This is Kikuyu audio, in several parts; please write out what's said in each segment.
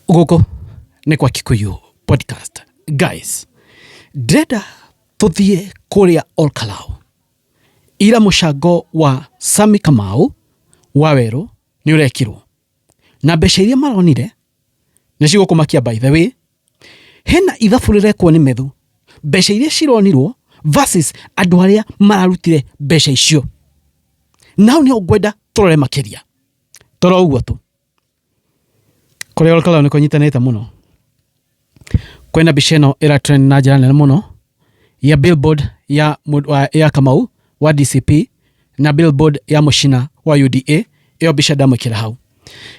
Gũkũ nĩ kwa Kikuyu Podcast. Guys, ndĩrenda tũthiĩ kũrĩa Olkalau. Ira mũcango wa Sami Kamau wa werũ nĩ ũrekirwo na mbeca iria maronire nĩ cigũkũmakia. By the way, hena ithabu rĩrekwo nĩ Methu, mbeca iria cironirwo versus andũ arĩa mararutire mbeca icio. Nao nĩho ngwenda tũrore makĩria. Toro ũguo tu. Kũrĩa Olkalau nĩ kũnyitanĩte mũno. Kwĩna mbica ĩno ĩra trend na njĩra nene mũno ya billboard ya, ya Kamau wa DCP na billboard ya Mũcina wa UDA. Ĩyo mbica ndamwĩkĩra hau.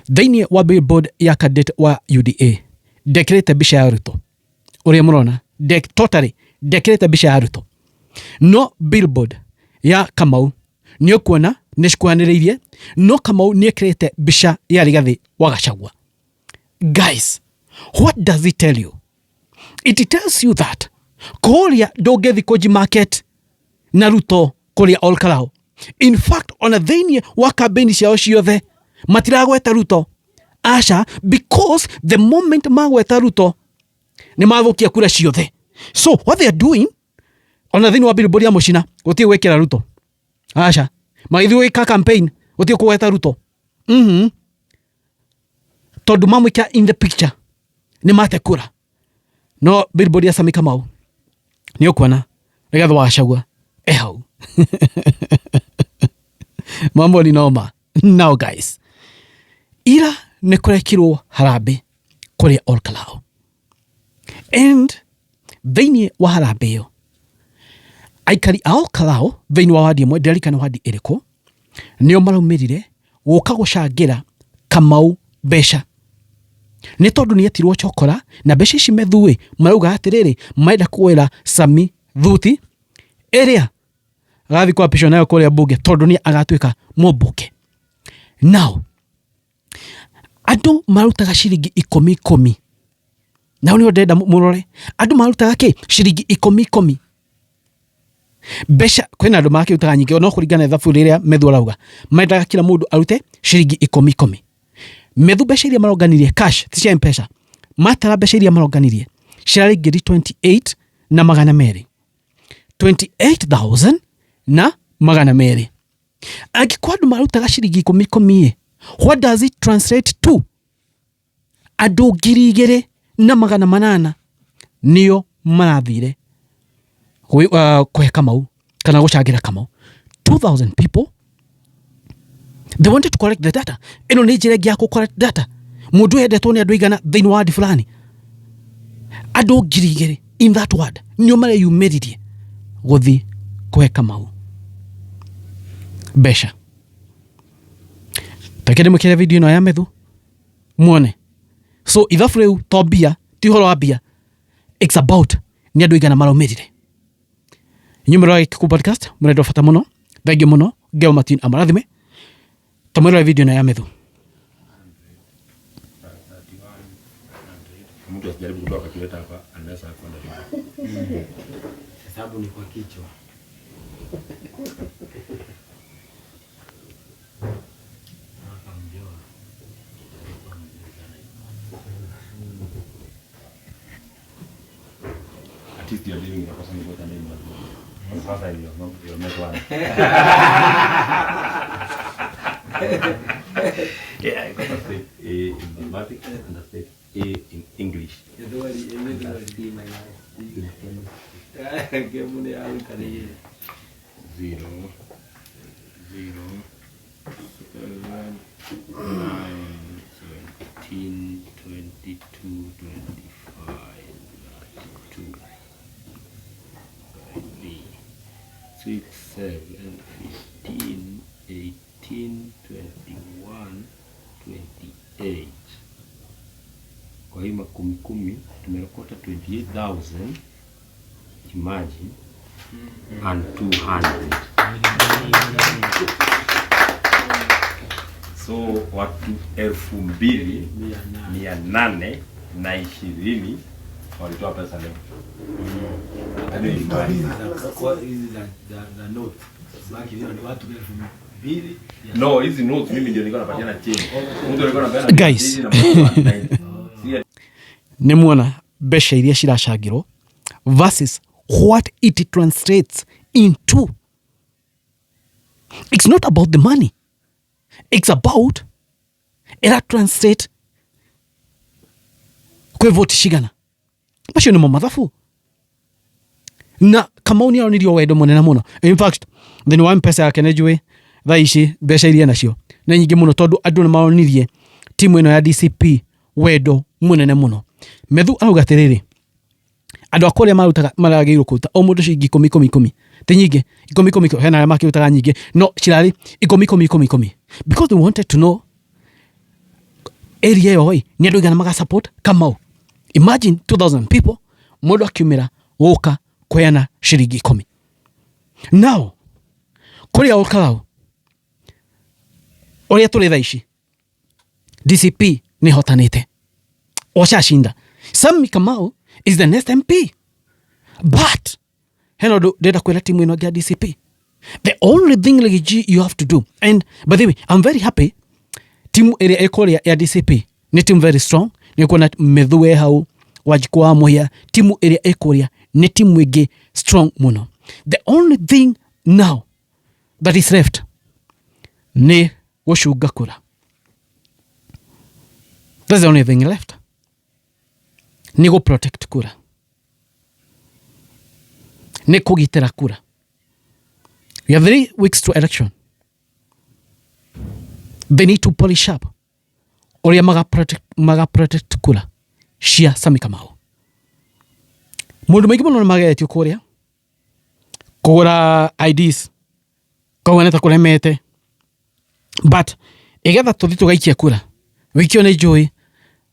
Thĩinĩ wa billboard ya candidate wa UDA ndekĩrĩte mbica ya Ruto ũrĩa mũrona totally ndekĩrĩte mbica ya Ruto, no billboard ya Kamau nĩ ũkuona nĩ cikuhanĩrĩirie, no Kamau nĩ ekĩrĩte mbica ya Rigathĩ wa Gachagua. Guys, what does it tell you? It tells you that kũrĩa ndũngĩthi kũnji market na Ruto kũrĩa Olkalau. In fact, ona thĩinĩ wa campaign ciao ciothe matiragweta Ruto, aca, because the moment magweta Ruto nĩ mathũkia kura ciothe. So what they are doing, ona thĩinĩ wa billboard ya Mũcina gũtirĩ gwĩkĩra Ruto, aca. Magĩthiĩ gwĩka campaign gũtirĩ kũgweta Ruto, tondũ mamwĩkĩra in the picture nĩ mate kura. No billboard ya Sami Kamau nĩ ũkuona Rigathĩ wa Gachagua e hau. Mambo ni noma. Now guys, ira nĩ kũrekirwo harambĩ kũrĩa Olkalau, and thĩinĩ wa harambĩ ĩyo aikari a Olkalau thĩinĩ wa wadi ĩmwe, ndiririkana wadi ĩrĩkũ, nĩo maraumĩrire gũka gũcangĩra Kamau mbeca nĩ tondũ nĩ etirwo chokora. Na mbeca ici Methuĩ marauga atĩrĩrĩ, marenda kũgũrĩra Sami thuti ĩrĩa agathiĩ kwapishwo nayo kũrĩa mbunge, tondũ nĩ agatuĩka mũmbunge. Now andũ marutaga ciringi ikũmi ikũmi. Nao nĩo ndĩrenda mũrore, andũ marutaga kĩ? Ciringi ikũmi ikũmi. Mbeca kwĩna andũ makĩrutaga nyingĩ, no kũringana na ithabu rĩrĩa Methu arauga, mendaga kila mũndũ arute ciringi ikũmi ikũmi. Methu mbeca iria maronganirie cash, ti cia Mpesa, matara mbeca iria maronganirie cirarĩ ngiri 28 na magana merĩ, 28,000 na magana merĩ. Angĩkorwo andũ marutaga ciringi ikũmi ikũmi ĩ, what does it translate to? Andũ 2800 nĩo marathire kũhe Kamau kana gũcangĩra Kamau. 2000 people, they wanted to collect the data. Ĩno nĩ njĩra ĩngĩ ya kũ collect data, mũndũ endetwo nĩ andũ aigana thĩinĩ wa wadi fulani. Andũ 2000 in that ward nĩo mareyumĩririe gũthi kũhe Kamau mbeca. Reke ndĩmwĩkĩre video ĩno ya Methu muone. So ithabu rĩu to mbia, ti ũhoro wa mbia, it's about nĩ andũ aigana maraumĩrire. Inyuĩ mũrora Gĩkũyũ Podcast, mũrendwo bata mũno, thengiũ mũno. Ngeo Martin amarathime. Tamwĩrore video ĩno ya Methu. Mtu asijaribu kutoa calculator hapa unless hakuwa anajua. Hesabu ni kwa kichwa. Mwaka mjua. Alikuwa mzuri sana. At least you're living with a person who got a name. Sasa you have not, you have met one. Yeah, I got a state A in mathematics and a state A in English. Gĩthweri, gĩthweri. C minus C in chemistry. Kemu nĩ yarutanĩire. 0, 0, 7, 9, 17, 22, 25, 32, 3, 6, 7, 15, 18, 21, 28. Kwa hii makumi kumi tumerokota 28,000, imagine, and 200. So watu 2820 walitoa pesa leo. Can you imagine? Kwa hizi za note. Baki hiyo ni watu 2000. No, hizi notes mimi ndio nilikuwa napatiana change. Mtu alikuwa anapeana Guys. 200 na mtu 190. Si Nĩ muona mbeca iria ciracangĩrwo versus what it translates into. It's not about the money, it's about ĩra translate kwĩ vote cigana. Macio nĩmo mathabu. Na Kamau nĩ aronirio wendo mũnene mũno. In fact, thĩinĩ wa Mpesa yake nĩ njũĩ thaa ici mbeca iria nacio nĩ nyingĩ mũno, tondũ andũ nĩ maronirie timu ĩno ya DCP wendo mũnene mũno. Methu arauga atĩrĩrĩ, andũ a kũrĩa marutaga maragĩrĩirwo kũruta o mũndũ ciringi ikũmi ikũmi ikũmi, ti nyingĩ, ikũmi ikũmi ikũmi, hena arĩa makĩrutaga nyingĩ, no cirarĩ ikũmi ikũmi ikũmi ikũmi, because they wanted to know area ĩyo ĩ nĩ andũ aigana maga support Kamau. Imagine 2000 people, mũndũ akiumĩra gũka kũheana ciringi 10. Now kũrĩa Olkalau ũrĩa tũrĩ thaa ici, DCP nĩ hotanĩte, washashinda. Sammy Kamau is the next MP, but hena ũndũ ndĩrenda kwĩra timu ĩno ya DCP. The only thing, Riggy, you have to do, and by the way, I'm very happy, timu ĩrĩa ĩkũrĩa ya DCP nĩ team very strong. Nĩ kuona Methu wĩ hau, Wanjikũ wa Mũhia, timu ĩrĩa ĩkũrĩa nĩ timu ĩngĩ strong mũno. The only thing now that is left nĩ gũcunga kura. That's the only thing left, nĩ gũ protect kura, nĩ kũgitĩra kura. We have 3 weeks to election. They need to polish up ũrĩa maga protect kura cia Sammy Kamau. Mũndũ maingĩ mũno nĩ mageretio kũrĩa kũgũra IDs, koguo nĩ ta kũremete, but ĩgetha tũthi tũgaikie kura wikio nĩ njũĩ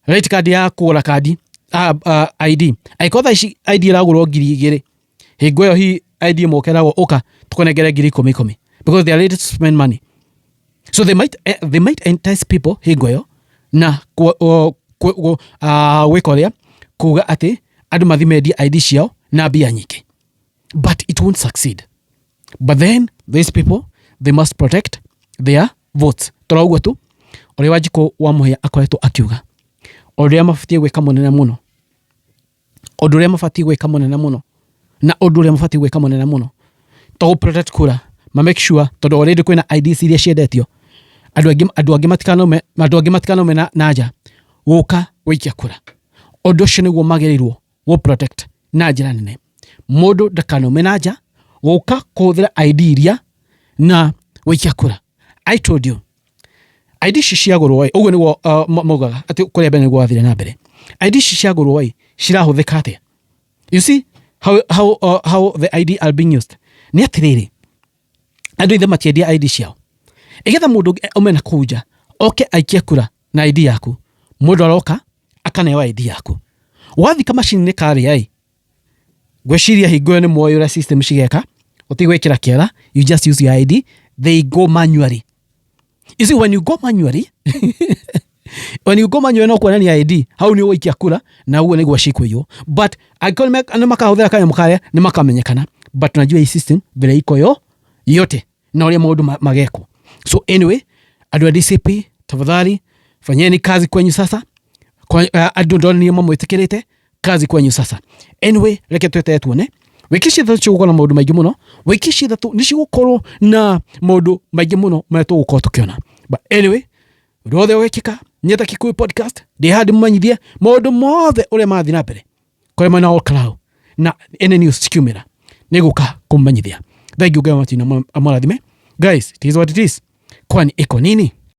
rate card ya kũgũra kandi ID, angĩkorwo thaa ici ID ĩragũrwo 2000, hingo ĩyo hi ID ĩmwe ũkeragwo ũka tũkũnengere ngiri ikũmi ikũmi, because they are ready to spend money. So they might entice people hingo ĩyo na gwĩka ũrĩa kuga atĩ andũ mathi mendie ID ciao na mbia nyingĩ, but it won't succeed. But then these people, they must protect their votes. Tũrauga tu ũrĩa Wanjikũ wa Mũhĩa akoretwo akiuga, ũrĩa mabatiĩ gwĩka mũnene mũno, ũndũ ũrĩa mabatiĩ gwĩka mũnene mũno, na ũndũ ũrĩa mabatiĩ gwĩka mũnene mũno to gũ protect kura, ma make sure, tondũ already kwĩna IDs iria ciendetio, andũ angĩ matikanaume na nja gũka gũikia kura. Ũndũ ũcio nĩguo magĩrĩirwo gũ protect na njĩra nene, mũndũ ndakanaume na nja gũka kũhũthĩra ID iria na gũikia kura. I told you, ID ici ciagũrwo ĩ, ũguo nĩguo maugaga atĩ kũrĩa mbere nĩguo wathire na mbere. ID ici ciagũrwo ĩ, cirahũthĩka atĩa? You see how the ID are being used? Nĩ atĩrĩrĩ, andũ ithe matiendia ID ciao, ĩgetha mũndũ ũngĩ aume na kũu nja oke aikie kura na ID yaku. Mũndũ aroka akaneo ID yaku, wathi kamacini-inĩ karĩa ĩ, ngwĩciria hingo ĩyo nĩ moĩ ũrĩa system cigeka, ũtigwĩkĩra kĩara, you just use your ID, they go manually. You see, when you go manually no kuonania ID hau nĩ ũgũikia kura na ũguo nĩguo cikũiywo. But angĩkorwo nĩ makahũthĩra kanyamũ karĩa, nĩ makamenyekana. But tunajua hii system vile iko yo yote na ũrĩa maũndũ magekwo. So anyway, andũ a DCP, tafadhali fanyeni kazi kwenyu sasa. Andũ ndonire mamwĩtĩkĩrĩte, kazi kwenyu sasa. Anyway, reke twetere tuone. Wiki ici 3 cigũkorwo na maũndũ maingĩ mũno. Wiki ici 3 nĩ cigũkorwo na maũndũ maingĩ mũno marĩa tũgũkorwo tũkĩona. But anyway, ũndũ wothe ũgekĩka, nyeta Kikuyu Podcast ndĩ haha ndĩmũmenyithie maũndũ mothe ũrĩa marathiĩ na mbere kũrĩa mwena wa Olkalau, na any news cikiumĩra nĩ gũka kũmũmenyithia. Thank you, Ngai matina amũrathime. Guys, it is what it is. Kwani iko nini?